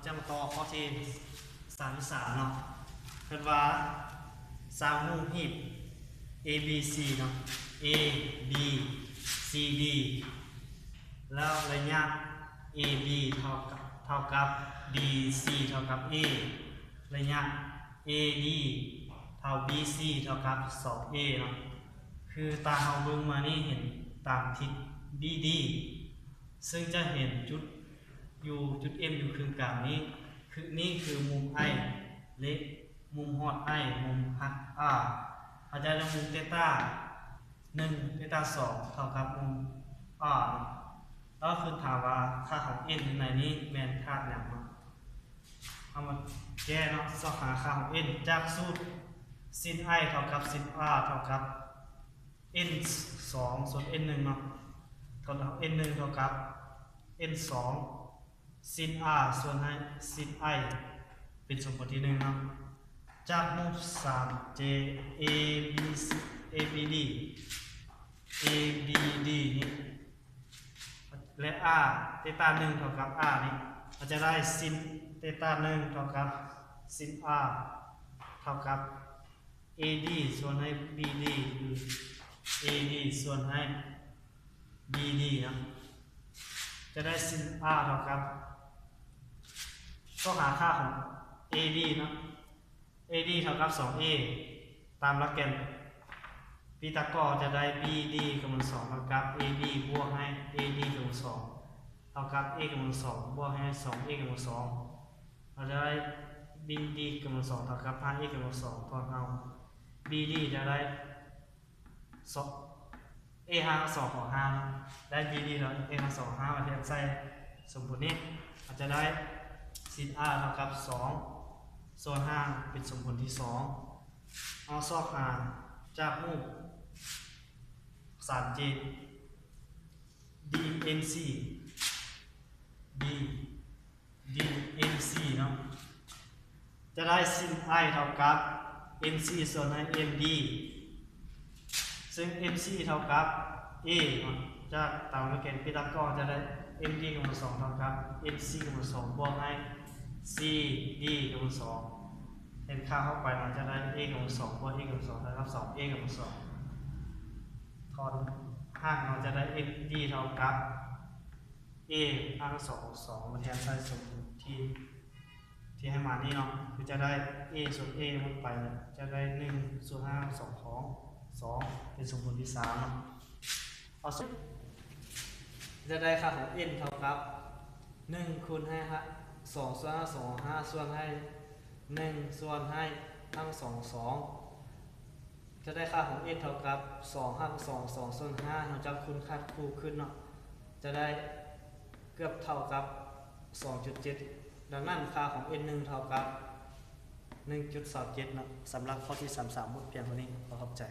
ຈະມາຕໍ່ຂໍ້ທີສາມສິບສາມເນາະ ເພິ່ນວ່າສ້າງຮູບຮີບ ເອ ບີ ຊີ ເນາະ ເອ ບີ ຊີ ດີ ແລ້ວໄລຍະ ເອ ບີ ເທົ່າກັບ ເທົ່າກັບ ບີ ຊີ ເທົ່າກັບ ເອ ໄລຍະ ເອ ດີ ເທົ່າ ບີ ຊີ ເທົ່າກັບ ສອງ ເອ ເນາະ. ຄືຕາເຮົາເບິ່ງມານີ້ເຫັນຕາມທິດ ບີ ດີ ເຊິ່ງຈະເຫັນຈຸດຢູ່ຈຸດ ເອັມ ຢູ່ເຄິ່ງກາງນີ້ ຄືນີ້ຄືມຸມ ໄອ ແລະ ມຸມຮອດ ໄອ ມຸມຫັກ ອາ ເຮົາຈະໄດ້ມຸມເຕຕາໜຶ່ງ ເຕຕາສອງ ເທົ່າກັບມຸມ ອາ ເນາະ. ແລ້ວເພິ່ນຖາມວ່າຄ່າຂອງ ເອັນ ໃນນີ້ແມ່ນທາດຫຍັງເນາະ? ເຮົາມາແກ້ເນາະ ຊອກຫາຄ່າຂອງ ເອັນ ຈາກສູດ ຊິນ ໄອ ເທົ່າກັບ ຊິນ ອາ ເທົ່າກັບ ເອັນສອງ ສ່ວນ ເອັນໜຶ່ງ ເນາະ. ເທົ່າກັບ ເອັນໜຶ່ງ ເທົ່າກັບ ເອັນສອງ ຊິນ ອາ ສ່ວນໃຫ້ ຊິນ ໄອ ເປັນສົມຜົນທີໜຶ່ງ ເນາະ. ຈາກຮູບສາມເຈ ເອ ບີ ເອ ບີ ດີ ເອ ບີ ດີ ນີ້ ແລະ ອາ ເຕຕາໜຶ່ງເທົ່າກັບ ອາ ນີ້ ເຮົາຈະໄດ້ ຊິນ ເຕຕາໜຶ່ງເທົ່າກັບ ຊິນ ອາ ເທົ່າກັບ ເອ ດີ ສ່ວນໃຫ້ ບີ ດີ ຫຼື ເອ ດີ ສ່ວນໃຫ້ ບີ ດີ ເນາະ. ຈະໄດ້ ຊິນ ອາ ເທົ່າກັບ ຊອກຫາຄ່າຂອງ ເອ ດີ ເນາະ. ເອ ດີ ເທົ່າກັບ ສອງ ເອ ຕາມຫຼັກແກນປີຕາກໍຈະໄດ້ ບີ ດີ ກຳລັງສອງ ເທົ່າກັບ ເອ ດີ ບວກໃຫ້ ເອ ດີ ກຳລັງສອງ ເທົ່າກັບ ເອ ກຳລັງສອງ ບວກໃຫ້ ສອງ ເອ ກຳລັງສອງ ເຮົາຈະໄດ້ ບີ ດີ ກຳລັງສອງ ເທົ່າກັບ ຫ້າ ເອ ກຳລັງສອງ ຖອນເອົາ ບີ ດີ ຈະໄດ້ ສອງ ເອ ຫານສອງຂອງຫ້າ ໄດ້ ບີ ດີ ເນາະ ເອ ຫານສອງຂອງຫ້າ ມາທຽບໃສ່ສົມຜົນນີ້ ເຮົາຈະໄດ້ ຊິນ ອາ ເທົ່າກັບ ສອງ ສ່ວນຫ້າ ເປັນສົມຜົນທີສອງ. ເຮົາຊອກຫາຈາກຮູບສາມເຈ ດີ ເອັນ ຊີ ດີ ດີ ເອັນ ຊີ ເນາະ ຈະໄດ້ ຊິນ ໄອ ເທົ່າກັບ ເອັນ ຊີ ສ່ວນໃຫ້ ເອັມ ດີ ເຊິ່ງ ເອັມ ຊີ ເທົ່າກັບ ເອ ເນາະ. ຈາກຕາມຫຼັກແກນປີຕາກໍຈະໄດ້ ເອັມ ດີ ກຳລັງສອງ ເທົ່າກັບ ເອັມ ຊີ ກຳລັງສອງ ບວກໃຫ້ ຊີ ດີ ກຳລັງສອງ ແທນຄ່າເຂົ້າໄປ ເຮົາຈະໄດ້ ເອ ກຳລັງສອງ ບວກ ເອ ກຳລັງສອງ ເທົ່າກັບ ສອງ ເອ ກຳລັງສອງ ຖອນຫາກ ເຮົາຈະໄດ້ ເອັມ ດີ ເທົ່າກັບ ເອ ຫານສອງຂອງສອງ ມາແທນໃສ່ສົມຜົນທີ່ ທີ່ໃຫ້ມານີ້ເນາະ ຄືຈະໄດ້ ເອ ສ່ວນ ເອ ໝົດໄປ ຈະໄດ້ ໜຶ່ງ ສ່ວນຫ້າ ຂອງສອງ ເປັນສົມຜົນທີສາມເນາະ. ເອົາ ຈະໄດ້ຄ່າຂອງ ເອັນ ເທົ່າກັບ ໜຶ່ງ ຄູນໃຫ້ ສອງ ສ່ວນຫ້າ ສອງ ຫ້າ ສ່ວນໃຫ້ ໜຶ່ງ ສ່ວນໃຫ້ ຫານສອງ ສອງ ຈະໄດ້ຄ່າຂອງ ເອັນ ເທົ່າກັບ ສອງ ຫານສອງ ສອງ ສ່ວນຫ້າ ເຮົາຈັບຄູນຂັດຄູ່ຂຶ້ນເນາະ ຈະໄດ້ເກືອບເທົ່າກັບ ສອງຈຸດເຈັດ ດັ່ງນັ້ນ ຄ່າຂອງ ເອັນ ໜຶ່ງ ເທົ່າກັບ ໜຶ່ງຈຸດສອງເຈັດ ເນາະ. ສຳລັບຂໍ້ທີສາມສິບສາມ ໝົດພຽງເທົ່ານີ້. ຂໍຂອບໃຈ.